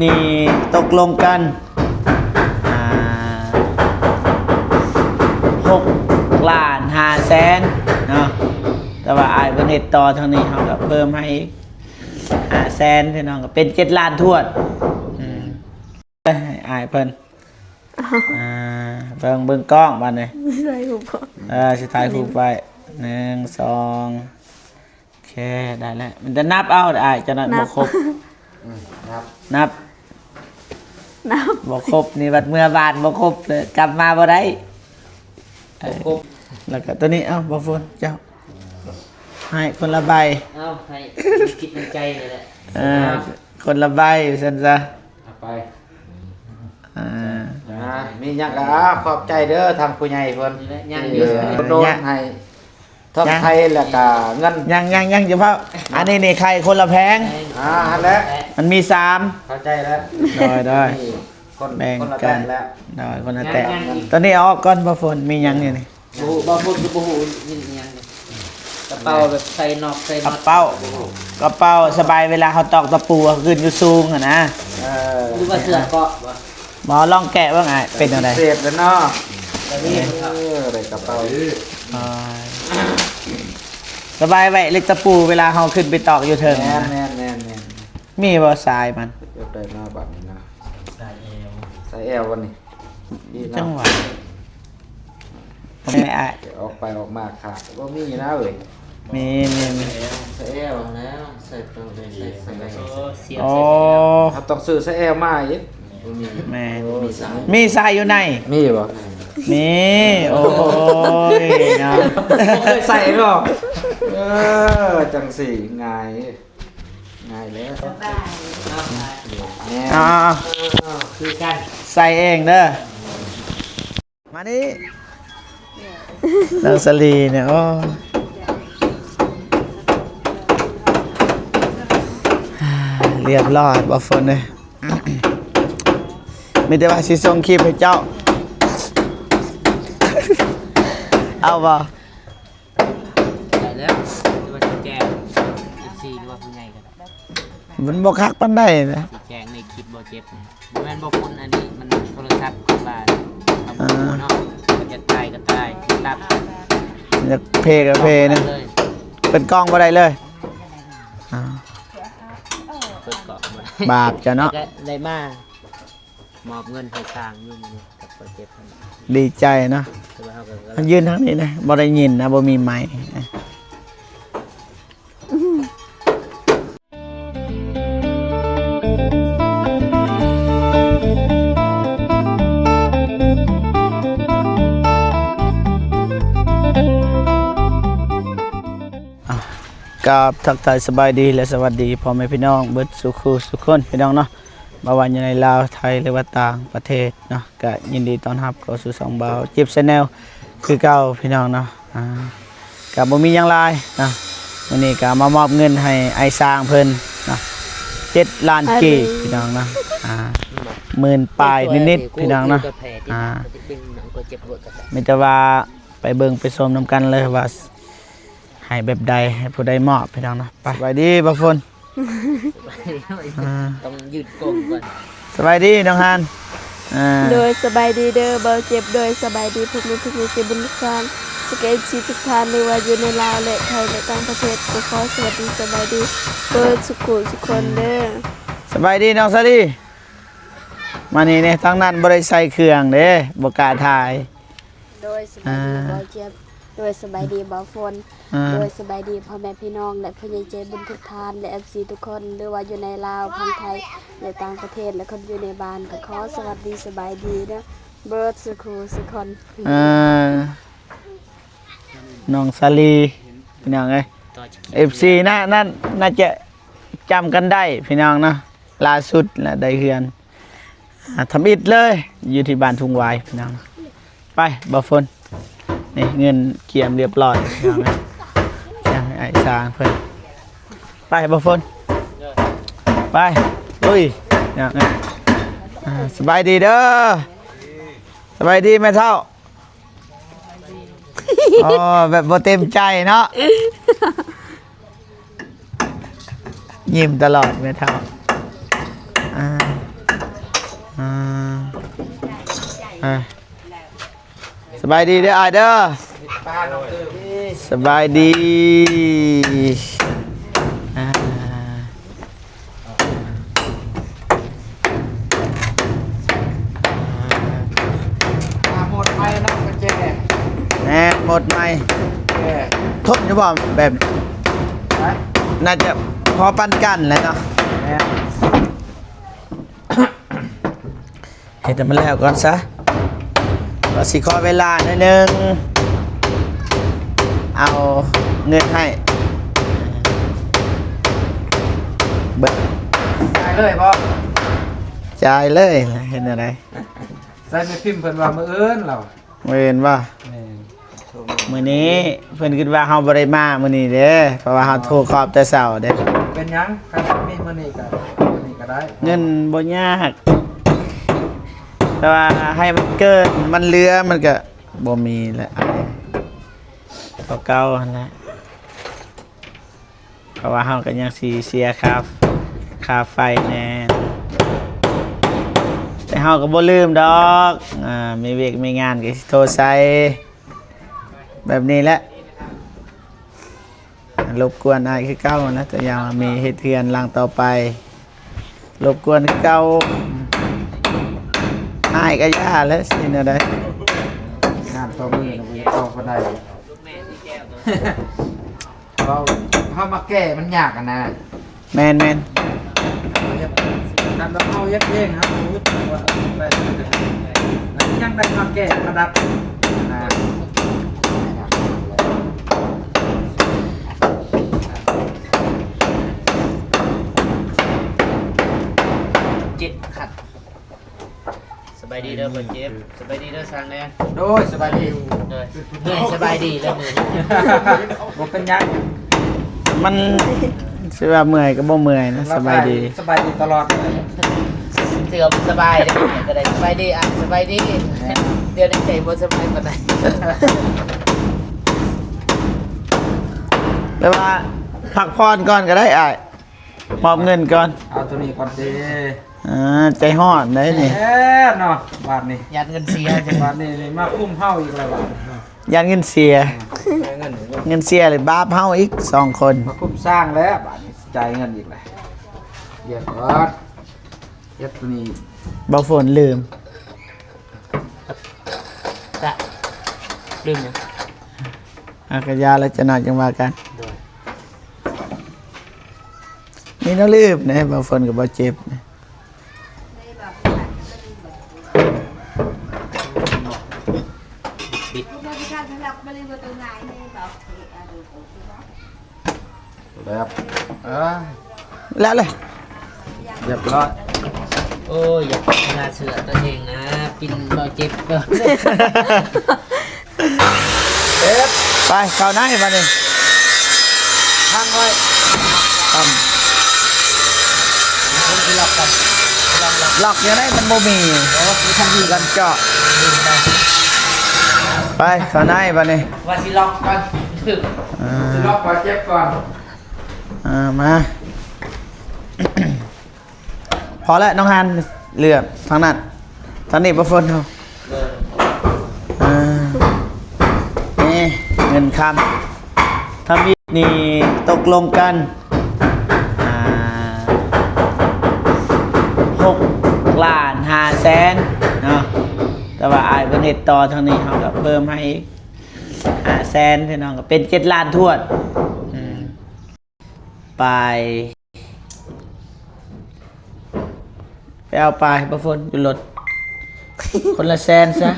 ນີ້ຕົກລົງກັນ ອ່າ ຫົກລ້ານຫ້າແສນເນາະ ແຕ່ວ່າອ້າຍເພິ່ນເຮັດຕໍ່ທາງນີ້ ເຮົາກໍເພີ່ມໃຫ້ອີກຫ້າແສນ ພີ່ນ້ອງ ກໍເປັນເຈັດລ້ານຖ້ວນ. ອືມ ໃຫ້ອ້າຍເພິ່ນ ອ່າ ເບິ່ງ ເບິ່ງກ້ອງບາດນີ້ ຊິຖ່າຍຮູບກ້ອງ ເອີ ຊິຖ່າຍຮູບໄວ້ ໜຶ່ງ ສອງ ໂອເຄ ໄດ້ແລ້ວ ມັນຈະນັບເອົາອ້າຍ ຈະນັບ ນັບ ບໍ່ຄົບ ອືມ ນັບ ນັບ ນັບ ບໍ່ຄົບນີ້ ບັດເມືອບ້ານບໍ່ຄົບເລີຍ ກັບມາບໍ່ໄດ້ ບໍ່ຄົບ ແລ້ວກໍຕົວນີ້ ເອົາ ບໍ່ຝົນ ເຈົ້າ ໃຫ້ຄົນລະໃບ ເອົາ ໃຫ້ ຄິດໃນໃຈນີ້ແຫຼະ ເອີ ຄົນລະໃບ ວ່າຊັ້ນຊະ ເອົາໄປ ອ່າ ອ່າ ມີຫຍັງກໍ ອ່າ ຂອບໃຈເດີ ທາງຜູ້ໃຫຍ່ເພິ່ນ ນີ້ແຫຼະ ຍັງຢູ່ ທີ່ດົນໃຫ້ທອງໄທ ແລ້ວກໍເງິນ ຍັງ ຍັງ ຍັງ ຢ່າເຝົ້າ ອັນນີ້ນີ້ໄຂ່ຄົນລະແຜງ ອ່າ ຫັ້ນແຫຼະ ມັນມີສາມ ເຂົ້າໃຈແລ້ວ ໂດຍ ໂດຍ ນີ້ຄົນ ແບ່ງ ຄົນລະແຕະ ກັນ ແລ້ວ ໂດຍ ຄົນລະແຕະ ຍັງ ຍັງອີກ ຕອນນີ້ເອົາອອກກ່ອນ ບໍ່ຝົນ ມີຫຍັງຢູ່ນີ້ ບໍ່ຮູ້ ບໍ່ຮູ້ ບໍ່ຮູ້ຍິນອີ່ຫຍັງ ກະເປົາແບບໃສ່ນອກໃສ່ນັອດ ກະເປົາ ກະເປົາສະບາຍ ເວລາເຮົາຕອກຕະປູ ເຮົາຂຶ້ນຢູ່ສູງຫັ້ນນະ ເອີ ຫຼືວ່າເສື້ອເກາະບໍ່? ບໍ່ ລອງແກະເບິ່ງອ້າຍ ເປັນຈັ່ງໃດ? ພິເສດແລ້ວເນາະ ແບບນີ້ ເອີ ໄດ້ກະເປົາ ອ່າ ສະບາຍໄວ້ເຫຼັກຕະປູ ເວລາເຮົາຂຶ້ນໄປຕອກຢູ່ເທິງ ແມ່ນ ນະ ແມ່ນ ແມ່ນ ແມ່ນ ມີບໍ່ສາຍມັນ? ຢາກໄດ້ມາບາດນີ້ນະ ສາຍແອວ ສາຍແອວບັດນີ້ ນີ້ນະ ຈັງຫວະ ແມ່ອ້າຍ ອອກໄປອອກມາຂາດ ບໍ່ມີນະເວີຍ ມີ ມີ ມີ ສາຍແອວ ສາຍແອວຫັ້ນແຫຼະ ໃສ່ຕ້ອງໄດ້ໃສ່ ໃສ່ ໂອ້ ເຮົາຕ້ອງຊື້ສາຍແອວມາອີກ ບໍ່ມີ ແມ່ນ ໂອ້ຍ ມີສາຍ ມີສາຍຢູ່ໃນ ມີບໍ່? ມີ ໂອ້ຍ ເນາະ ບໍ່ເຄີຍໃສ່ດອກ ເອີ ຈັ່ງຊີ້ງ່າຍ ງ່າຍແລ້ວ ສະບາຍ ແມ່ນ ອ້າວ ຄືກັນ ໃສ່ເອງເດີ ມານີ້ ນ້ອງສາລີນີ້ ໂອ້ ຮຽບຮ້ອຍ ບໍ່ຝົນເອີຍ ມີແຕ່ວ່າຊິສົ່ງຄລິບໃຫ້ເຈົ້າ ເອົາບໍ່? ໄດ້ແລ້ວ ຫຼືວ່າຊິແຈ້ງເອັຟຊີ ຫຼືວ່າຜູ້ໃຫຍ່ກໍໄດ້ ມັນບໍ່ຄັກປານໃດນະ ຊິແຈ້ງໃນຄລິບບໍ່ເຈັບ ບໍ່ແມ່ນບໍ່ຄົນ ອັນນີ້ມັນໂທລະສັບ ຄືວ່າເຮົາບໍ່ຮູ້ເນາະ ຢາກຖ່າຍກໍຖ່າຍ ຢາກຕັດ ຢາກເພກໍເພນະ ເປີດກ້ອງບໍ່ໄດ້ເລີຍ ອ່າ ເປີດກ້ອງບໍ່ໄດ້ ບາບເຈົ້າເນາະ ແລ້ວກໍໄດ້ມາ ມອບເງິນໃຫ້ຊ່າງຢູ່ມື້ນີ້ກັບໂປຣເຈັກ ດີໃຈເນາະ ຄືວ່າເຮົາກໍ ມັນຢືນທາງນີ້ນະ ບໍ່ໄດ້ຍິນນະ ບໍ່ມີໄມ ກາບທັກທາຍສະບາຍດີ ແລະ ສະຫວັດດີພໍ່ແມ່ພີ່ນ້ອງເບິດສູ່ຄູ່ສູ່ຄົນ ພີ່ນ້ອງເນາະ ບໍ່ວ່າຢູ່ໃນລາວ ໄທ ຫຼືວ່າຕ່າງປະເທດເນາະ ກະຍິນດີຕ້ອນຮັບເຂົ້າສູ່ຊ່ອງບ່າວເຈັບແຊນແນວຄືເກົ່າ ພີ່ນ້ອງເນາະ ອ່າ ກະບໍ່ມີຫຍັງຫຼາຍເນາະ ມື້ນີ້ກະມາມອບເງິນໃຫ້ອ້າຍຊ້າງເພິ່ນເນາະ ເຈັດລ້ານກີບ ພີ່ນ້ອງເນາະ ອ່າ ໝື່ນປາຍນິດໆ ພີ່ນ້ອງເນາະ ອ່າ ມີແຕ່ວ່າໄປເບິ່ງໄປຊົມນຳກັນເລີຍວ່າ ໃຫ້ແບບໃດ ໃຫ້ຜູ້ໃດມອບ ພີ່ນ້ອງເນາະ ໄປ ສະບາຍດີບ່າວຝົນ ອ່າ ຕ້ອງຍືດກົງກ່ອນ ສະບາຍດີນ້ອງຮານ ອ່າ ໂດຍ ສະບາຍດີເດີບ່າວເຈັບ ໂດຍ ສະບາຍດີພໍ່ແມ່ພີ່ນ້ອງທີ່ເປັນບຸນທຸກທ່ານ ແລະ ເອັຟຊີທຸກທ່ານ ຫຼືວ່າຢູ່ໃນລາວ ແລະ ໄທ ແລະ ຕ່າງປະເທດ ກໍຂໍສະຫວັດດີ ສະບາຍດີເບິດສູ່ຄູ່ສູ່ຄົນເດີ ສະບາຍດີນ້ອງສາລີ ມານີ້ແດ່ ທາງນັ້ນບໍ່ໄດ້ໃສ່ເຄື່ອງເດ້ ບໍ່ກ້າຖ່າຍ ໂດຍ ສະບາຍດີ ອ່າ ບ່າວເຈັບ ໂດຍ ສະບາຍດີບ່າວຝົນ ອ່າ ໂດຍ ສະບາຍດີພໍ່ແມ່ພີ່ນ້ອງ ແລະ ຜູ້ໃຫຍ່ໃຈບຸນທຸກທ່ານ ແລະ ເອັຟຊີທຸກຄົນ ຫຼືວ່າຢູ່ໃນລາວ ທາງໄທ ແລະ ຕ່າງປະເທດ ແລະ ຄົນຢູ່ໃນບ້ານ ກໍຂໍສະຫວັດດີ ສະບາຍດີເດີ ເບິດສູ່ຄູ່ສູ່ຄົນ ອ່າ ນ້ອງສາລີ ພີ່ນ້ອງເອີຍ ເອັຟຊີ ໜ້າ ໜ້າ ໜ້າຈະຈຳກັນໄດ້ ພີ່ນ້ອງເນາະ ລ່າສຸດລະໄດ້ເຮືອນ ອ່າ ທຳອິດເລີຍ ຢູ່ທີ່ບ້ານທຸ່ງຫວາຍ ພີ່ນ້ອງ ໄປ ບ່າວຝົນ ນີ້ເງິນກຽມຮຽບຮ້ອຍ ພີ່ນ້ອງເອີຍ ໃຫ້ອ້າຍຊ້າງເພິ່ນ ໄປ ບ່າວຝົນ ໄປ ລຸຍ ພີ່ນ້ອງເອີຍ ອ່າ ສະບາຍດີເດີ ສະບາຍດີແມ່ເຖົ້າ ອໍ ແບບບໍ່ເຕັມໃຈເນາະ ຍິ້ມຕະຫຼອດແມ່ເຖົ້າ ອ່າ ອ່າ ອ່າ ສະບາຍດີເດີອ້າຍເດີ. ສະບາຍດີ. ອ່າ ອ່າ ໝົດໄໝເນາະ ປະແຈ. ແມ່ນ ໝົດໄໝ. ເອີ ທົນຢູ່ບໍ່ແບບນີ້? ຮະ? ໜ້າຈະພໍປານກັນແຫຼະເນາະ. ແມ່ນ. ເຮັດໃຫ້ມັນແລ້ວກ່ອນຊະ ວ່າຊິຂໍເວລາໜ້ອຍໜຶ່ງ ເອົາເງິນໃຫ້. ເບິ່ງ ຈ່າຍເລີຍບໍ່? ຈ່າຍເລີຍ. ເຮັດແນວໃດ? ໃສ່ແມ່ພິມເພິ່ນວ່າມື້ອື່ນລາວ. ແມ່ນບໍ່? ແມ່ນ. ມື້ນີ້ເພິ່ນຄິດວ່າເຮົາບໍ່ໄດ້ມາມື້ນີ້ເດ້ ເພາະວ່າເຮົາໂທຂອບແຕ່ເຊົ້າເດ້. ເປັນຫຍັງ? ຄັນມີມື້ນີ້ກໍ ມື້ນີ້ກໍໄດ້. ເງິນບໍ່ຍາກ ແຕ່ວ່າໃຫ້ມັນເກີນ ມັນເຫຼືອ ມັນກໍບໍ່ມີແຫຼະ ເທົ່າເກົ່າຫັ້ນແຫຼະ. ເພາະວ່າເຮົາກໍຍັງຊິເສຍຄ່າ ຄ່າໄຟແດ່ ແຕ່ເຮົາກໍບໍ່ລືມດອກ. ອ່າ ມີວຽກມີງານກໍຊິໂທໃສ່ ແບບນີ້ແຫຼະ. ລົບກວນອ້າຍຄືເກົ່ານະ ແຕ່ຢ່າວ່າມີເຮັດເຮືອນຫຼັງຕໍ່ໄປ ລົບກວນຄືເກົ່າ. ອ້າຍກໍຢ່າແຫຼະ ຊິແນວໃດ? ງານຕໍ່ມື້ນະ ບໍ່ຢາກເວົ້າປານໃດ. ເວົ້າ ເຮົາມາແກ້ມັນຍາກຫັ້ນນະ. ແມ່ນໆ. ຄັນວ່າເຮົາເຮັດເອງ ເຮົາຮູ້ວ່າໄປ ຍັງໄດ້ມາແກ້ມາດັດນະ. ເຈັບຂັດ. ສະບາຍດີເດີ ເພິ່ນເຈັບ. ສະບາຍດີເດີ ຊ່າງແດງ. ໂດຍ ສະບາຍດີ. ໂດຍ ເມື່ອຍ ສະບາຍດີແລ້ວມື້ນີ້. ບໍ່ເປັນຫຍັງ ມັນຊິວ່າເມື່ອຍກໍບໍ່ເມື່ອຍນະ. ສະບາຍດີ ສະບາຍດີຕະຫຼອດເລີຍ. ເທື່ອບໍ່ສະບາຍເດ້ ກໍໄດ້ສະບາຍດີ ອ່ະ ສະບາຍດີ. ແມ່ນ. ດຽວໃນໃຈບໍ່ສະບາຍປານໃດ. ແຕ່ວ່າພັກຜ່ອນກ່ອນກໍໄດ້ອ້າຍ. ມອບເງິນກ່ອນ. ເອົາໂຕນີ້ກ່ອນຕິ. ອ່າ ໃຈຮ້ອນໄດ໋ນີ້. ແມ່ນເນາະ ບາດນີ້ຢ້ານເງິນເສຍ. ບາດນີ້ນີ້ມາຄຸມເຮົາອີກແລ້ວບາດນີ້. ຢ້ານເງິນເສຍ. ເສຍເງິນອີກ. ເງິນເສຍເລີຍບາບເຮົາອີກສອງຄົນ. ມາຄຸມຊ່າງແລ້ວບາດນີ້ ຈ່າຍເງິນອີກແລ້ວ. ເກັບກ່ອນ ເກັບໂຕນີ້. ບໍ່ຝົນລືມ. ກະລືມຫຍັງ? ອາ ກະຢ່າແລ້ວ ຈັກໜ້ອຍຈັ່ງວ່າກັນ. ໂດຍ. ມີແນວລືມແດ່ ບ່າວຝົນກັບບ່າວເຈັບ. ບິດ. ແລ້ວ ເອີ ແລ້ວເລີຍ ຮຽບຮ້ອຍ. ໂອ້ຍ ຢ່າໄປໜ້າເຊື່ອຕົວເອງນະ ປິ່ນເບົາເຈັບກ່ອນ. ເອີ ໄປເຂົ້າໃນບາດນີ້ ພັງໄວ້. ອືມ ເຮົາຊິລັອກກ່ອນ ລັອກ ລັອກ ລັອກຢູ່ໃນ ມັນບໍ່ມີ. ໂອ້ ມີທາງດີ ລັນເຈາະ. ໄປເຂົ້າໃນບາດນີ້ ວ່າຊິລັອກກ່ອນ ຖືກ ອ່າ ຊິລັອກ ເບົາເຈັບກ່ອນ. ອ່າ ມາ ພໍແລ້ວ ນ້ອງຮັນ ເຫຼືອທາງນັ້ນ ທາງນີ້ບໍ່ຝົນເຮົາ. ເອີ ນີ້ເງິນຄຳທຳອິດນີ້ຕົກລົງກັນ ອ່າ ຫົກລ້ານຫ້າແສນເນາະ ແຕ່ວ່າອ້າຍເພິ່ນເຮັດຕໍ່ທາງນີ້ ເຮົາກໍເພີ່ມໃຫ້ອີກຫ້າແສນ ພີ່ນ້ອງ ກໍເປັນເຈັດລ້ານຖ້ວນ. ອືມ ປາຍ ໄປເອົາປາຍບໍ່ຝົນຢູ່ລົດ ຄົນລະແສນຊະ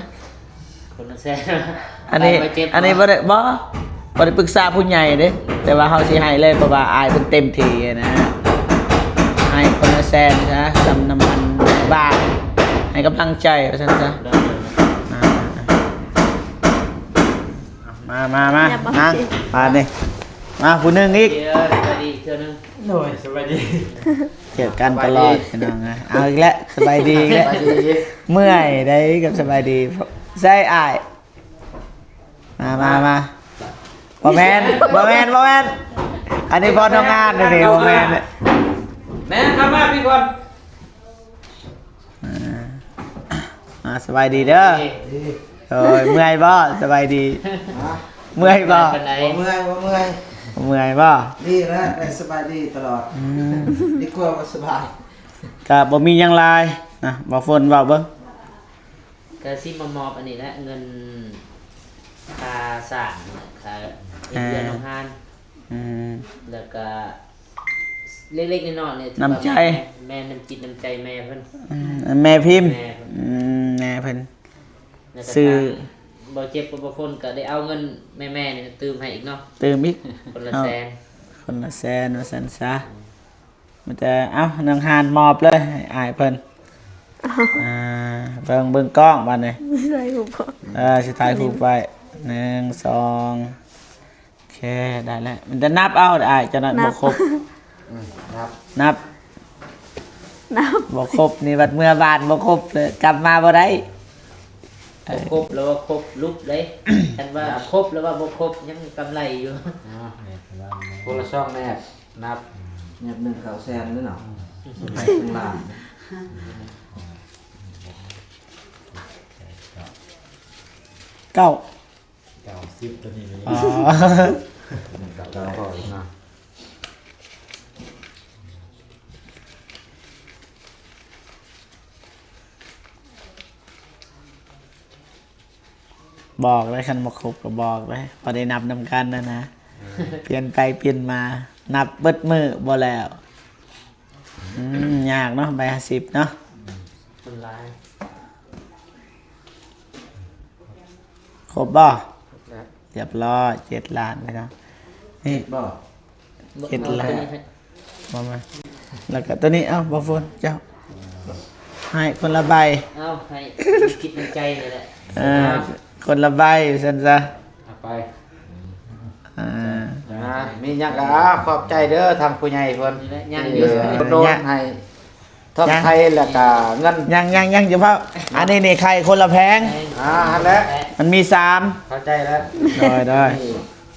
ຄົນລະແສນ. ອັນນີ້ ອັນນີ້ບໍ່ໄດ້ ບໍ່ ບໍ່ໄດ້ປຶກສາຜູ້ໃຫຍ່ເດ້ ແຕ່ວ່າເຮົາຊິໃຫ້ເລີຍ ເພາະວ່າອ້າຍເພິ່ນເຕັມທີ່ນະ ໃຫ້ຄົນລະແສນຊະ ຊຳນ້ຳມັນບາດ ໃຫ້ກຳລັງໃຈວ່າຊັ້ນຊະ. ອ່າ ມາ ມາ ມາ ນັ່ງ ບາດນີ້ ມາຜູ້ໜຶ່ງອີກ. ສະບາຍດີອີກເທື່ອໜຶ່ງ. ໂດຍ ສະບາຍດີ. ເຈີກັນຕະຫຼອດ ພີ່ນ້ອງເອີຍ. ເອົາອີກແລ້ວ ສະບາຍດີອີກແລ້ວ. ສະບາຍດີ. ເມື່ອຍໃດກັບສະບາຍດີ. ໃສ່ອ້າຍ. ມາ ມາ ມາ. ບໍ່ແມ່ນ ບໍ່ແມ່ນ ບໍ່ແມ່ນ. ອັນນີ້ພໍ່ນ້ອງງານນີ້ ບໍ່ແມ່ນ. ແມ່ນ ເຂົ້າມາພີ່ກ່ອນ. ອ່າ ອ່າ ສະບາຍດີເດີ. ດີ. ໂອ້ຍ ເມື່ອຍບໍ່? ສະບາຍດີ. ຮະ? ເມື່ອຍບໍ່? ປານໃດ? ບໍ່ເມື່ອຍ ບໍ່ເມື່ອຍ. ບໍ່ເມື່ອຍບໍ່? ດີແລ້ວ ໄດ້ສະບາຍດີຕະຫຼອດ. ອືມ ດີກວ່າບໍ່ສະບາຍ. ກະບໍ່ມີຫຍັງຫຼາຍນະ ບໍ່ຝົນເວົ້າເບິ່ງ. ກະຊິມາມອບອັນນີ້ແຫຼະ ເງິນຄ່າສ້າງ ຄ່າເຮັດເຮືອນ ອ່າ ໂຮງງານ. ອືມ ແລ້ວກະເລັກໆນ້ອຍໆນີ້ ນ້ຳໃຈ ແມ່ນນ້ຳຈິດນ້ຳໃຈແມ່ເພິ່ນ. ອືມ ແມ່ພິມ. ແມ່ເພິ່ນ. ອືມ ແມ່ເພິ່ນ. ແລ້ວກະ ຊື້ ທາງບໍ່ເຈັບກັບບໍ່ຄົນກະໄດ້ເອົາເງິນແມ່ໆນີ້ຕື່ມໃຫ້ອີກເນາະ ຕື່ມອີກ ຄົນລະແສນ ຄົນລະແສນວ່າຊັ້ນຊະ. ອືມ ມັນຈະ ເອົ້າ ນາງຮານມອບເລີຍໃຫ້ອ້າຍເພິ່ນ. ອ່າ ເບິ່ງ ເບິ່ງກ້ອງບາດນີ້ ຊິຖ່າຍຮູບ ເອີ ຊິຖ່າຍຮູບໄວ້ ໜຶ່ງ ສອງ ໂອເຄ ໄດ້ແລ້ວ. ມັນຈະນັບເອົາອ້າຍ ຈະນັບ ນັບ ບໍ່ຄົບ. ອືມ ນັບ ນັບ ນັບ ບໍ່ຄົບນີ້ບັດເມືອບ້ານບໍ່ຄົບເລີຍ ກັບມາບໍ່ໄດ້. ບໍ່ຄົບແລ້ວວ່າຄົບຫຼຸບເດ້ ຄັນວ່າ ນັບ ຄົບແລ້ວວ່າບໍ່ຄົບ ຍັງກຳໄລຢູ່. ອ່າ ຄົນລະສອງແນບ. ນັບ ແນບໜຶ່ງເຂົ້າແສນເດ້ເນາະ. ອືມ ສ່ວນຫຼາຍເປັນລ້ານ. ເກົ້າ ເກົ້າສິບ ຕົວນີ້ ອໍ ເກົ້າ ເກົ້າພໍເນາະ. ບອກເລີຍ ຄັນບໍ່ຄົບກໍບອກເລີຍ ພໍໄດ້ນັບນຳກັນນະນະ. ເອີ ປ່ຽນໄປປ່ຽນມາ ນັບເບິດມື້ບໍ່ແລ້ວ. ອືມ ຍາກເນາະ ໃບຫ້າສິບເນາະ. ອືມ ມັນຫຼາຍ. ຄົບບໍ່? ຄົບແລ້ວ. ຮຽບຮ້ອຍ ເຈັດລ້ານພີ່ນ້ອງ. ນີ້ ເຈັດບໍ່? ເຈັດແລ້ວ ບໍ່ມາ ແລ້ວກໍຕົວນີ້ ເອົ້າ ບໍ່ຝົນ ເຈົ້າ ໃຫ້ຄົນລະໃບ. ເອົ້າ ໃຫ້ຄິດໃນໃຈນີ້ແຫຼະ. ເອີ ຄົນລະໃບ ວ່າຊັ້ນຊະ ເອົາໄປ. ອ່າ ອ່າ ມີຫຍັງກໍ ອ່າ ຂອບໃຈເດີທາງຜູ້ໃຫຍ່ເພິ່ນ. ນີ້ແຫຼະ ຍັງຢູ່ ເອີ ໂດນໃຫ້ ທອງໄທແລ້ວກະເງິນ ຍັງ ຍັງ ຍັງ ຢ່າເຝົ້າ. ອັນນີ້ນີ້ໄຂ່ຄົນລະແຜງ. ອ່າ ຫັ້ນແຫຼະ ມັນມີສາມ. ເຂົ້າໃຈແລ້ວ. ໂດຍ ໂດຍ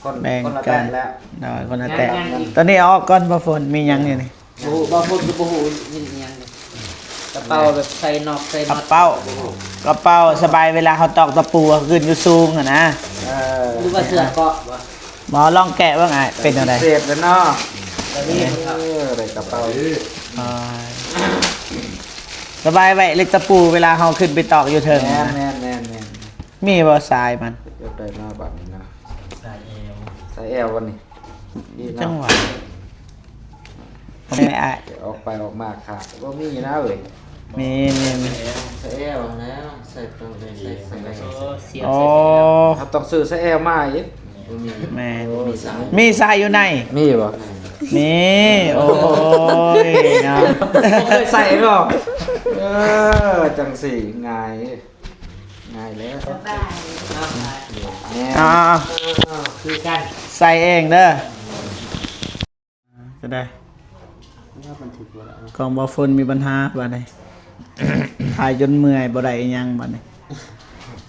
ຄົນ ແບ່ງກັນ ຄົນລະແຕະແລ້ວ. ໂດຍ ຄົນລະແຕະ. ຕົວນີ້ເອົາອອກກ່ອນ ບໍ່ຝົນ ມີຫຍັງຢູ່ນີ້? ບໍ່ຮູ້ ບໍ່ຝົນກໍບໍ່ຮູ້ມີຫຍັງ. ກະເປົາແບບໃສ່ນອກໃສ່ນັອດ ກະເປົາ ກະເປົາສະບາຍ ເວລາເຮົາຕອກຕະປູ ເຮົາຂຶ້ນຢູ່ສູງຫັ້ນນະ. ເອີ ຫຼືວ່າເສື້ອເກາະບໍ່? ໝໍລອງແກະເບິ່ງອ້າຍ ເປັນຈັ່ງໃດ? ພິເສດແລ້ວເນາະ. ເອີ ໄດ້ກະເປົາ. ອ່າ ສະບາຍໄວ້ເຫຼັກຕະປູ ເວລາເຮົາຂຶ້ນໄປຕອກຢູ່ເທິງ. ແມ່ນ ນະ ແມ່ນ ແມ່ນ ແມ່ນ. ມີບໍ່ສາຍມັນ? ໄດ້ມາບັດນີ້ນະ ສາຍແອວ ສາຍແອວວັນນີ້. ນີ້ນະ ຈັງຫວະ ແມ່ອ້າຍ ອອກໄປອອກມາຂາດ ບໍ່ມີນະເວີຍ. ມີ ມີ ມີ ສາຍແອວແລ້ວ ໃສ່ຕົງໃສ່ ໂອ້ ເຮົາຕ້ອງຊື້ສາຍແອວມາອີກ. ບໍ່ມີ. ແມ່ນ ໂອ້ຍ ມີສາຍ ມີສາຍຢູ່ໃນ ມີບໍ່? ມີ. ໂອ້ຍເນາະ ບໍ່ເຄີຍໃສ່ເນາະ. ເອີ ຈັ່ງຊີ້ງ່າຍ ງ່າຍແລ້ວ ສະບາຍ. ແມ່ນ ອ້າວ ຄືກັນ ໃສ່ເອງເດີ. ຈະໄດ້ ບັນທຶກບໍ່ໄດ້ ຂອງບໍ່ຝົນມີບັນຫາບາດນີ້ ຖ່າຍຈົນເມື່ອຍ ບໍ່ໄດ້ອີ່ຫຍັງບາດນີ້.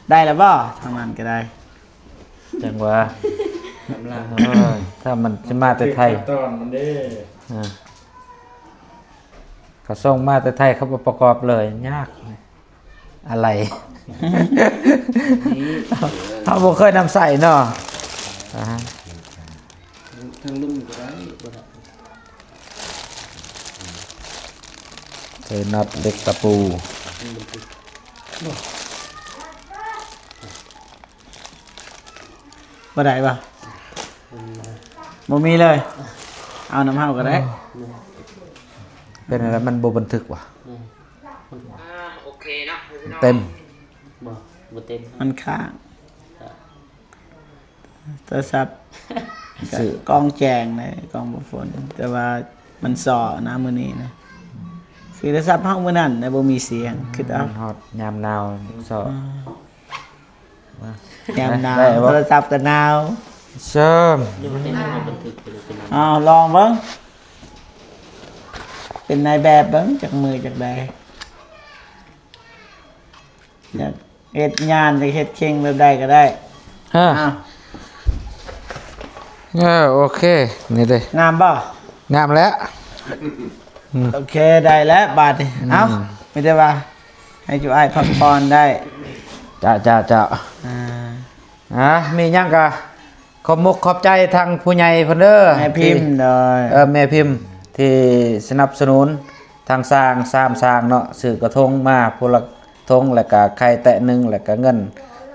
ໄດ້ແລ້ວບໍ່? ທາງນັ້ນກໍໄດ້ ຈັງຫວະ ກຳລັງ ເອີ ຖ້າມັນຊິມາແຕ່ໄທ ຂັ້ນຕອນມັນເດ້. ອ່າ ເຂົາສົ່ງມາແຕ່ໄທ ເຂົາບໍ່ປະກອບເລີຍ ຍາກ. ອາໄລ ນີ້ ເຮົາບໍ່ເຄີຍນຳໃຊ້ເນາະ. ອ່າ ທາງລຸ່ມກໍໄດ້ ບໍ່ໄດ້ ໃສ່ນັອດເຫຼັກຕະປູ ບໍ່ໄດ້ບໍ່? ອືມ ບໍ່ມີເລີຍ ເອົານຳເຮົາກໍໄດ້. ເປັນອະໄລ ມັນບໍ່ບັນທຶກຫວາ? ອືມ ອ່າ ໂອເຄເນາະ ເຕັມ ບໍ່ ບໍ່ເຕັມ ມັນຄ້າງ. ໂທລະສັບ ຊື້ ກ້ອງແຈ້ງເດ້ ກ້ອງບໍ່ຝົນ ແຕ່ວ່າມັນສໍ້ນະມື້ນີ້ນະ. ຄືໂທລະສັບເຮົາມື້ນັ້ນນະ ບໍ່ມີສຽງ ອືມ ຄິດເອົາ ຮອດຍາມໜາວ ອືມ ສໍ້ ອືມ ຍາມໜາວ ໄດ້ບໍ່? ໂທລະສັບກໍໜາວ ເຊີມ ເອົາລອງເບິ່ງ ເປັນນາຍແບບເບິ່ງ ຈັກມື້ຈັກໃດ ຢາກເຮັດຍານ ຢາກເຮັດເຄັ່ງແບບໃດກໍໄດ້. ຮະ ອ້າວ ເອີ ໂອເຄ ນີ້ເດ້ ງາມບໍ່? ງາມແລ້ວ ອືມ ໂອເຄ ໄດ້ແລ້ວບາດນີ້. ອືມ ເອົ້າ ມີແຕ່ວ່າ ໃຫ້ຈຸອ້າຍພັກຜ່ອນໄດ້. ເຈົ້າ ເຈົ້າ ເຈົ້າ. ອ່າ ອ່າ ມີຫຍັງກະຂອບມຸກຂອບໃຈທາງຜູ້ໃຫຍ່ເພິ່ນເດີ ແມ່ພິມ ທີ່ ໂດຍ ເອີ ແມ່ພິມທີ່ສະໜັບສະໜູນທາງຊ່າງ ສາມຊ່າງເນາະ ຊື້ກະທົງມາຜູ້ລະ ຖົງ ແລ້ວກະໄຂ່ແຕະໜຶ່ງ ແລ້ວກະເງິນ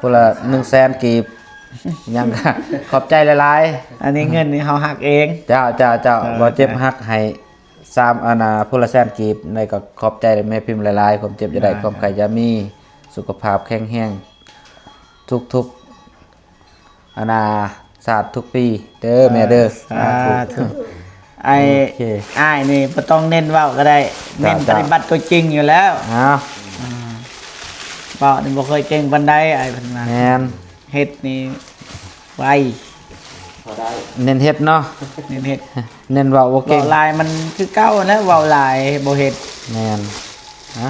ຜູ້ລະໜຶ່ງແສນກີບ ຫຍັງກະຂອບໃຈຫຼາຍໆ. ອັນນີ້ເງິນນີ້ເຮົາຫັກເອງ. ເຈົ້າ ເຈົ້າ ເຈົ້າ. ເອີ ບໍ່ເຈັບ ເຈົ້າ ຫັກໃຫ້ສາມ ອັນນ່າ ຜູ້ລະແສນກີບ. ໃນກໍຂອບໃຈແມ່ພິມຫຼາຍໆ ຄວາມເຈັບຢ່າໄດ້ ເຈົ້າ ຄວາມໄຂ້ຢ່າມີ ສຸຂະພາບແຂງແຮງທຸກໆ ອັນນ່າ ຊາດທຸກປີເດີແມ່ເດີ. ສາທຸ. ອ້າຍ ໂອເຄ ອ້າຍນີ້ບໍ່ຕ້ອງເນັ້ນເວົ້າກໍໄດ້ ເຈົ້າ ເນັ້ນປະຕິບັດຕົວຈິງຢູ່ແລ້ວ. ເອົາ ອືມ ເວົ້ານີ້ບໍ່ຄ່ອຍເກັ່ງປານໃດ ອ້າຍເພິ່ນວ່າ. ແມ່ນ ເຮັດນີ້ໄວ ພໍໄດ້ ເນັ້ນເຮັດເນາະ ເນັ້ນເຮັດ ເນັ້ນເວົ້າບໍ່ເກັ່ງ. ເວົ້າຫຼາຍມັນຄືເກົ່າຫັ້ນແຫຼະ ເວົ້າຫຼາຍບໍ່ເຮັດ. ແມ່ນ. ຮະ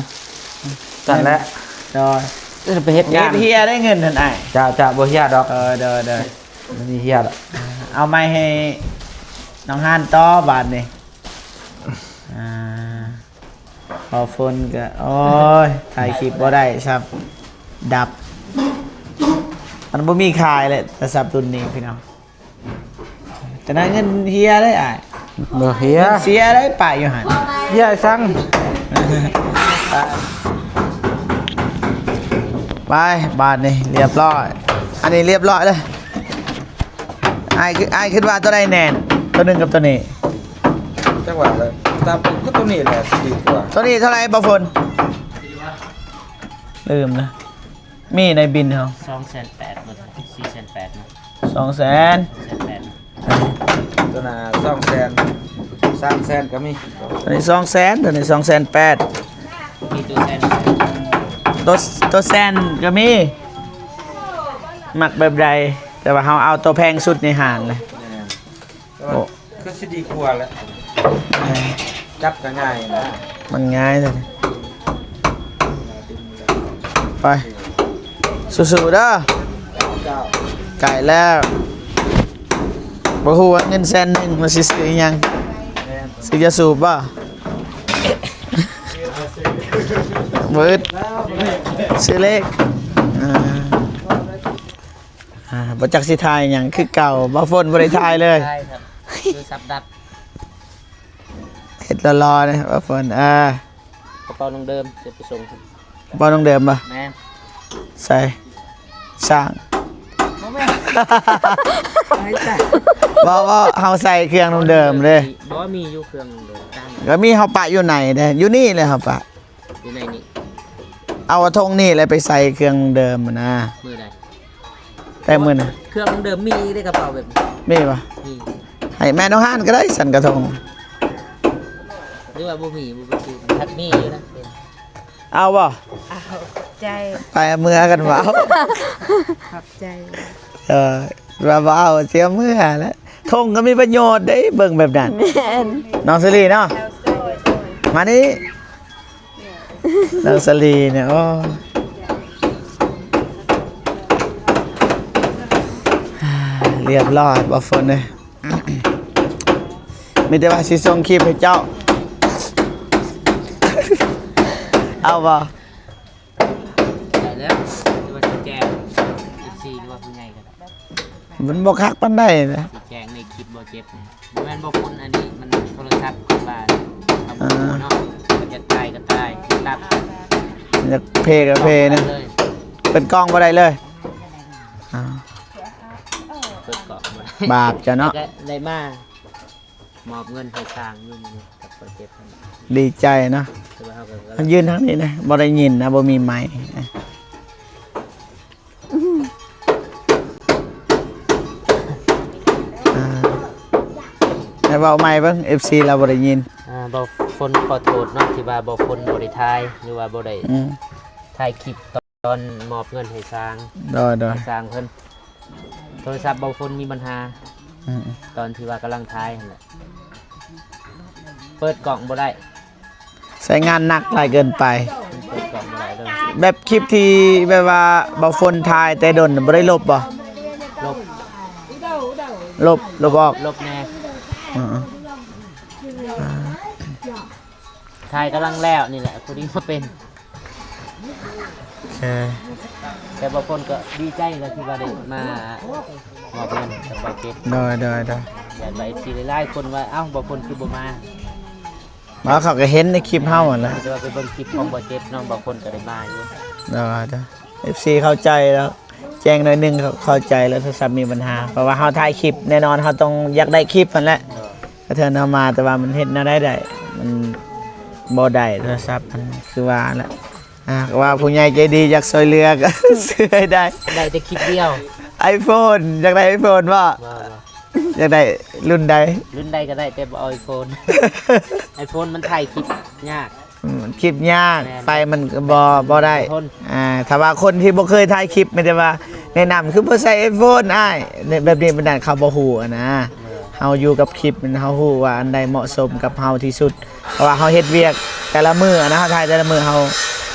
ຊັ້ນແຫຼະ. ໂດຍ. ເອີ ໄປເຮັດງານ ເຮັດເຮຍໄດ້ເງິນຫັ້ນອ້າຍ. ເຈົ້າ ເຈົ້າ ບໍ່ເຮຍດອກ. ເອີ ໂດຍ ໂດຍ. ມັນຊິເຮຍດອກ. ເອົາໄມ້ໃຫ້ນ້ອງຮານຕໍ່ບາດນີ້. ອ່າ ພໍຝົນກໍ ໂອ້ຍ ຖ່າຍຄລິບບໍ່ໄດ້ຊ້ຳ ດັບ. ມັນບໍ່ມີຂາຍແຫຼະ ໂທລະສັບລຸ້ນນີ້ພີ່ນ້ອງ. ແຕ່ນັ້ນເງິນເຮຍເດ້ອ້າຍ. ບໍ່ເຮຍ ເສຍໄດ້ປະຢູ່ຫັ້ນ. ເຮຍສັງ. ໄປ ບາດນີ້ລຽບຮ້ອຍ. ອັນນີ້ລຽບຮ້ອຍເລີຍ. ອ້າຍ ອ້າຍຄິດວ່າຕົວໃດແໜ້ນ ຕົວໜຶ່ງກັບຕົວນີ້? ຈັກວ່າແຫຼະ ຕາມ ກໍຕົວນີ້ແຫຼະຊິດີກວ່າ. ຕົວນີ້ເທົ່າໃດບໍ່ຝົນ? ລືມນະ. ມີໃນບິນເຮົາ ສອງແສນແປດ ເບິດສີ່ແສນແປດເນາະ. ສອງແສນ ສອງແສນແປດ. ຕົວໜ້າສອງແສນ ສາມແສນກໍມີ. ຕົວນີ້ສອງແສນ ຕົວນີ້ສອງແສນແປດ. ມີຕົວແສນ ຕົວ ຕົວແສນກໍມີ. ມັກແບບໃດ? ແຕ່ວ່າເຮົາເອົາຕົວແພງສຸດໃນຫ້າງເລີຍ. ແມ່ນ. ໂອ້ ຄືຊິດີກວ່າແຫຼະ ຈັບກໍງ່າຍນະ. ມັນງ່າຍເລີຍ. ໄປ ສູ້ໆເດີ. ໃກ້ແລ້ວ. ບໍ່ຮູ້ວ່າເງິນແສນໜຶ່ງມັນຊິຊື້ອີ່ຫຍັງ. ຊື້ຢາສູບບໍ່? ເບິດ. ຊື້ເລກ. ອ່າ ອ່າ ບໍ່ຈັກຊິຖ່າຍຫຍັງຄືເກົ່າ. ບ່າວຝົນບໍ່ໄດ້ຖ່າຍເລີຍ. ຖ່າຍຄັບ ໂທລະສັບດັບ. ເຮັດຫຼໍ່ໆນະບ່າວຝົນ. ເອີ ກະເປົານ້ອງເດີມ ຈະໄປສົ່ງ. ກະເປົານ້ອງເດີມບໍ່? ແມ່ນ. ໃສ່ ຊ່າງ ບໍ່ແມ່ນ. ບໍ່ ບໍ່ ເຮົາໃສ່ເຄື່ອງນ້ອງເດີມເດ້. ບໍ່ ມີຢູ່ເຄື່ອງນ້ອງເດີມ. ກໍມີ ເຮົາປະຢູ່ໃນເດ້ ຢູ່ນີ້ແຫຼະ ເຮົາປະ ຢູ່ໃນນີ້. ເອົາຖົງນີ້ແຫຼະໄປໃສ່ເຄື່ອງເດີມນະ. ມື້ໃດ? ແຕ່ມື້ນະ ເຄື່ອງເດີມມີເດ້ ກະເປົາແບບນີ້. ມີບໍ່? ມີ. ໃຫ້ແມ່ນ້ອງຮານກໍໄດ້ ສັນກະທົງ. ຫຼືວ່າບໍ່ມີ ບໍ່ໄປຊື້. ຄັນມີຢູ່ນະ. ເອົາບໍ່? ເອົາ. ຂອບໃຈ. ໄປເມືອກັນບໍ່? ຂອບໃຈ. ເອີ ວ່າບໍ່ເອົາ ເສຍເມືອແຫຼະ. ຖົງກໍມີປະໂຫຍດເດ້ ເບິ່ງແບບນັ້ນ. ແມ່ນ. ນ້ອງສາລີເນາະ ມານີ້. ນ້ອງສາລີເນຍ ໂອ້ ລຽບຮ້ອຍ ບ່າວຝົນເອີຍ. ມີແຕ່ວ່າຊິສົ່ງຄລິບໃຫ້ເຈົ້າ ເອົາບໍ່? ໄດ້ແລ້ວ ຫຼືວ່າຊິແຈ້ງ ເອັຟຊີ ຫຼືວ່າຜູ້ໃຫຍ່ກໍໄດ້. ມັນບໍ່ຄັກປານໃດນະ ຊິແຈ້ງໃນຄລິບບໍ່ເຈັບ. ບໍ່ແມ່ນບໍ່ຄົນ ອັນນີ້ມັນໂທລະສັບ ຄືວ່າເຮົາບໍ່ຮູ້ເນາະ. ຢາກຖ່າຍກໍຖ່າຍ ຢາກເພກໍເພນະ. ເປີດກ້ອງບໍ່ໄດ້ເລີຍ. ອ່າ ເປີດກ້ອງບໍ່ໄດ້. ບາບເຈົ້າເນາະ. ແລ້ວກໍໄດ້ມາມອບເງິນໃຫ້ຊ່າງຢູ່ມື້ນີ້ກັບຄົນເຈັບ. ດີໃຈເນາະ. ແຕ່ວ່າເຮົາກໍ ມັນຢືນທາງນີ້ນະ ບໍ່ໄດ້ຍິນນະ ບໍ່ມີໄມ. ອ່າ ໃຫ້ເວົ້າໃໝ່ເບິ່ງ ເອັຟຊີລາວບໍ່ໄດ້ຍິນ. ອ່າ ບ່າວຝົນຂໍໂທດເນາະ ທີ່ວ່າບ່າວຝົນບໍ່ໄດ້ຖ່າຍ ຫຼືວ່າບໍ່ໄດ້ ອືມ ຖ່າຍຄລິບຕອນມອບເງິນໃຫ້ຊ່າງ. ໂດຍໆ ໃຫ້ຊ່າງເພິ່ນ. ໂທລະສັບບ່າວຝົນມີບັນຫາ ອືມ ຕອນທີ່ວ່າກຳລັງຖ່າຍຫັ້ນແຫຼະ ເປີດກ້ອງບໍ່ໄດ້. ໃຊ້ງານໜັກຫຼາຍເກີນໄປ. ເປີດກ້ອງບໍ່ໄດ້ເລີຍ. ແບບຄລິບທີ່ແບບວ່າບ່າວຝົນຖ່າຍແຕ່ດົນ ບໍ່ໄດ້ລົບບໍ່? ລົບ ລົບ ລົບອອກ. ລົບແດ່. ອືມ ອ່າ ຖ່າຍກຳລັງແລ້ວນີ້ແຫຼະ ພໍດີມາເປັນ. ໂອເຄ ແຕ່ບາງຄົນກໍດີໃຈແລ້ວທີ່ວ່າໄດ້ມາມອບເງິນກັບເບົາເຈັດ. ໂດຍ ໂດຍ ໂດຍ. ຢ້ານວ່າເອັຟຊີຫຼາຍໆຄົນວ່າ ເອົ້າ ບາງຄົນຄືບໍ່ມາ. ບໍ່ ເຂົາກໍເຫັນໃນຄລິບເຮົາຫັ້ນແຫຼະ ແຕ່ວ່າໄປເບິ່ງຄລິບຂອງເບົາເຈັດເນາະ ບາງຄົນກໍໄດ້ມາຢູ່. ໂດຍ ໂດຍ. ເອັຟຊີເຂົ້າໃຈແລ້ວ ແຈ້ງໜ້ອຍໜຶ່ງ ເຂົາເຂົ້າໃຈແລ້ວ ໂທລະສັບມີບັນຫາ ເພາະວ່າເຮົາຖ່າຍຄລິບ ແນ່ນອນເຮົາຕ້ອງຢາກໄດ້ຄລິບຫັ້ນແຫຼະ. ກະເທີນເຮົາມາ ແຕ່ວ່າມັນເຮັດແນວໃດໄດ້ ມັນບໍ່ໄດ້ໂທລະສັບ ມັນຄືວ່າແຫຼະ. ອ່າ ວ່າຜູ້ໃຫຍ່ໃຈດີຢາກຊ່ວຍເຫຼືອ ກໍຊື້ໃຫ້ໄດ້ ໄດ້ແຕ່ຄລິບດຽວ. ໄອໂຟນ ຢາກໄດ້ໄອໂຟນບໍ່? ບໍ່ ບໍ່. ຢາກໄດ້ລຸ້ນໃດ? ລຸ້ນໃດກໍໄດ້ ແຕ່ບໍ່ເອົາໄອໂຟນ. ໄອໂຟນມັນຖ່າຍຄລິບຍາກ. ອືມ ຄລິບຍາກ ແມ່ນ ໄຟມັນກໍບໍ່ ບໍ່ໄດ້ ບໍ່ທົນ. ອ່າ ຖ້າວ່າຄົນທີ່ບໍ່ເຄີຍຖ່າຍຄລິບ ມີແຕ່ວ່າແນະນຳ ຄືບໍ່ໃຊ້ໄອໂຟນອ້າຍ ແບບນີ້ ແບບນັ້ນ ເຂົາບໍ່ຮູ້ຫັ້ນນະ. ເອີ ເຮົາຢູ່ກັບຄລິບ ເຮົາຮູ້ວ່າອັນໃດເໝາະສົມກັບເຮົາທີ່ສຸດ ເພາະວ່າເຮົາເຮັດວຽກແຕ່ລະມື້ນະ ເຮົາຖ່າຍແຕ່ລະມື້ ເຮົາ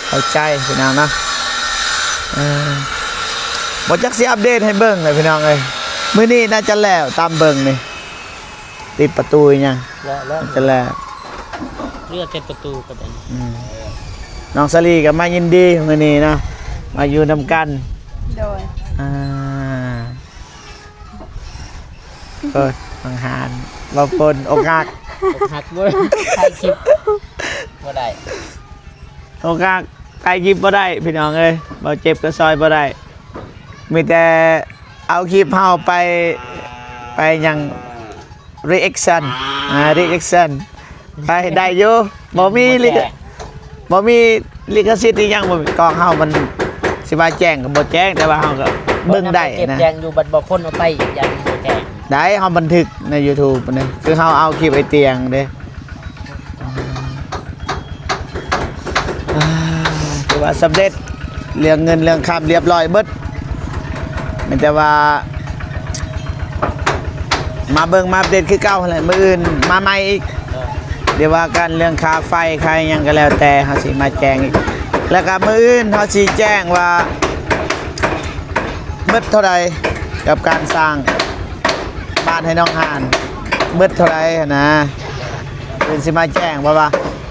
ເຂົ້າໃຈພີ່ນ້ອງເນາະ. ເອີ ບໍ່ຈັກຊິອັບເດດໃຫ້ເບິ່ງເລີຍພີ່ນ້ອງເອີຍ ມື້ນີ້ໜ້າຈະແລ້ວຕາມເບິ່ງນີ້. ຕິດປະຕູອີຫຍັງ ແລ້ວ ແລ້ວ ຈະແລ້ວ ເຫຼືອແຕ່ປະຕູກັບອັນ ອືມ ນ້ອງສາລີກໍມາຍິນດີມື້ນີ້ເນາະ ມາຢູ່ນຳກັນ. ໂດຍ ອ່າ ເອີ ທາງຮ້ານ ບໍ່ຝົນ ອົກຫັກ ອົກຫັກເວີຍ ຖ່າຍຄລິບບໍ່ໄດ້ ອົກຫັກ ຖ່າຍຄລິບບໍ່ໄດ້ພີ່ນ້ອງເອີຍ ເບົາເຈັບກໍຊ່ອຍບໍ່ໄດ້ ມີແຕ່ເອົາຄລິບເຮົາໄປ ໄປຫຍັງ ຣີແອັກຊັນ ອ່າ ຣີແອັກຊັນ ໄປໄດ້ຢູ່ ບໍ່ມີລິຂະ ບໍ່ມີລິຂະສິດອີຫຍັງ ບໍ່ມີ ກ້ອງເຮົາມັນຊິວ່າແຈ້ງກໍບໍ່ແຈ້ງ ແຕ່ວ່າເຮົາກໍເບິ່ງໄດ້ນະ ເກັບແຈ້ງຢູ່ ບັດບໍ່ຄົນເອົາໄປອີກຢ່າງບໍ່ແຈ້ງ ໄດ້ ເຮົາບັນທຶກໃນຢູທູບນີ້ ຄືເຮົາເອົາຄລິບໄອ້ຕຽງເດ້. ອ່າ ຖືວ່າສຳເລັດ ເລື່ອງເງິນເລື່ອງຄຳລຽບຮ້ອຍເບິດ ມີແຕ່ວ່າມາເບິ່ງມາອັບເດດຄືເກົ່າຫັ້ນແຫຼະ ມື້ອື່ນມາໃໝ່ອີກ ເອີ ດຽວວ່າກັນເລື່ອງຄ່າໄຟຄ່າຫຍັງກໍແລ້ວແຕ່ ເຮົາຊິມາແຈ້ງອີກ ແລ້ວກໍມື້ອື່ນເຮົາຊິແຈ້ງວ່າເບິດເທົ່າໃດກັບການສ້າງ ບ້ານໃຫ້ນ້ອງຫານເບິດເທົ່າໃດຫັ້ນນະ ເພິ່ນຊິມາແຈ້ງ ເພາະວ່າ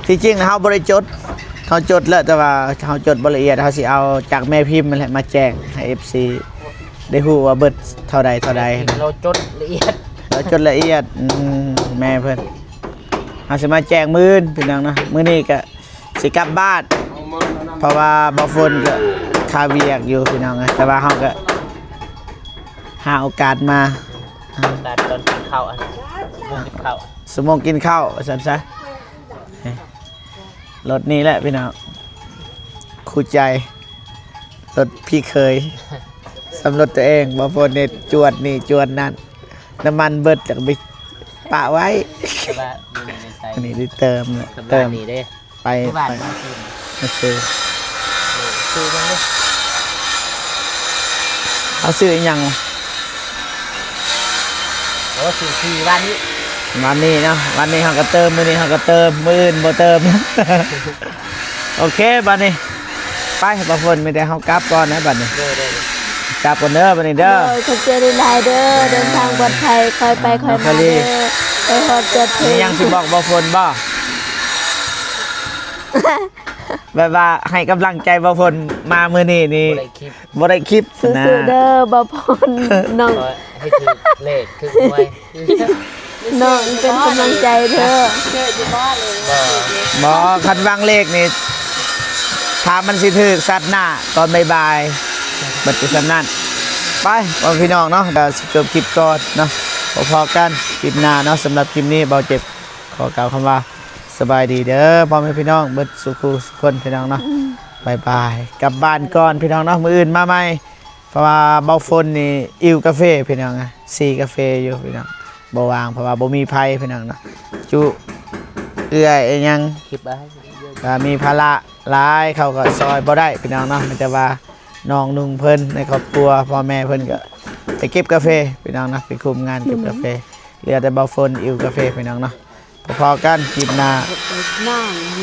ທີ່ຈິງເຮົາບໍ່ໄດ້ຈົດ ເຮົາຈົດແລ້ວ ແຕ່ວ່າເຮົາຈົດບໍ່ລະອຽດ ເຮົາຊິເອົາຈາກແມ່ພິມຫັ້ນແຫຼະມາແຈ້ງໃຫ້ເອັຟຊີໄດ້ຮູ້ວ່າເບິດເທົ່າໃດເທົ່າໃດ. ແມ່ພິມລາວຈົດລະອຽດ ລາວຈົດລະອຽດ ອືມ ແມ່ເພິ່ນ ເຮົາຊິມາແຈ້ງມື້ອື່ນພີ່ນ້ອງເນາະ ມື້ນີ້ກະ ຊິກັບບ້ານ ເພາະວ່າບ່າວຝົນກໍຄາວຽກຢູ່ພີ່ນ້ອງເອີຍ ແຕ່ວ່າເຮົາກໍຫາໂອກາດມາ ໂອກາດຕອນກິນເຂົ້າ ອັນ ຊົ່ວໂມງກິນເຂົ້າ ຊົ່ວໂມງກິນເຂົ້າວ່າຊັ້ນຊະ. ລົດນີ້ແຫຼະພີ່ນ້ອງ ຄູ່ໃຈ ລົດພີ່ເຂີຍ ສ່ຳລົດຕົວເອງ ບ່າວຝົນນີ້ຈວດນີ້ຈວດນັ້ນ ນ້ຳມັນເບິດ ແລ້ວກໍໄປປະໄວ້ ແຕ່ວ່າມີໃນໃສ່ ອັນນີ້ໄດ້ເຕີມແລ້ວ ເຕີມນີ້ເດ້. ໄປ ຄືບ້ານ ໄປ ມາຊື້ ມາຊື້ ເອີ ຊື້ຫຍັງເດ້ ເອົາຊື້ອີຫຍັງ? ໂອ້ ຊື້ທີ່ວານນີ້ ວານນີ້ເນາະ ວານນີ້ເຮົາກໍເຕີມ ມື້ນີ້ເຮົາກໍເຕີມ ມື້ອື່ນບໍ່ເຕີມ. ໂອເຄ ບາດນີ້ໄປ ບ່າວຝົນ ມີແຕ່ເຮົາກັບກ່ອນນະບາດນີ້ ໂດຍໆ ກັບກ່ອນເດີບາດນີ້ເດີ ໂດຍ ຂອບໃຈຫຼາຍໆເດີ ອ່າ ເດີນທາງປອດໄພ ຄ່ອຍໄປຄ່ອຍມາເດີ ອ່າ ໄປຮອດຈອດເຖິງ ມີຫຍັງຊິບອກບ່າວຝົນບໍ່? ແບບວ່າໃຫ້ກຳລັງໃຈບ່າວຝົນມາມື້ນີ້ນີ້ ບໍ່ໄດ້ຄລິບ ບໍ່ໄດ້ຄລິບ ສູ້ໆເດີບ່າວຝົນ ນ້ອງ ຂໍໃຫ້ຖືກເລກຖືກຫວຍ ນ້ອງເປັນກຳລັງໃຈເດີ ບໍ່ ຄັນຫວັງເລກນີ້ ຖ້າມັນຊິຖືກຊາດໜ້າຕອນບ່າຍໆ ເບິດແຕ່ສ່ຳນັ້ນ ໄປ ພໍ່ແມ່ພີ່ນ້ອງເນາະ ກໍຊິຈົບຄລິບກ່ອນເນາະ ພໍ້ກັນຄລິບໜ້າເນາະ ສຳລັບຄລິບນີ້ ເບົາເຈັບ ຂໍກ່າວຄຳວ່າສະບາຍດີເດີພໍ່ແມ່ພີ່ນ້ອງເບິດສູ່ຄູ່ສູ່ຄົນພີ່ນ້ອງເນາະ ບາຍບາຍ ກັບບ້ານກ່ອນພີ່ນ້ອງເນາະ ມື້ອື່ນມາໃໝ່ ເພາະວ່າເບົາຝົນນີ້ຫິວກາເຟພີ່ນ້ອງ ສີ່ກາເຟຢູ່ພີ່ນ້ອງ ບໍ່ວ່າງ ເພາະວ່າບໍ່ມີໃຜພີ່ນ້ອງເນາະ ຈຸເອື້ອຍອີຫຍັງ ຄິດວ່າ ກໍມີພາລະຫຼາຍ ເຂົາກໍຊ່ອຍບໍ່ໄດ້ພີ່ນ້ອງເນາະ ມີແຕ່ວ່ານ້ອງນຸ່ງເພິ່ນໃນຄອບຄົວ ພໍ່ແມ່ເພິ່ນກໍໄປເກັບກາເຟພີ່ນ້ອງເນາະ ໄປຄຸມງານເກັບກາເຟ ເຫຼືອແຕ່ເບົາຝົນຫິວກາເຟພີ່ນ້ອງເນາະ ພໍ້ກັນຄລິບໜ້າ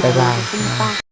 ບາຍບາຍ.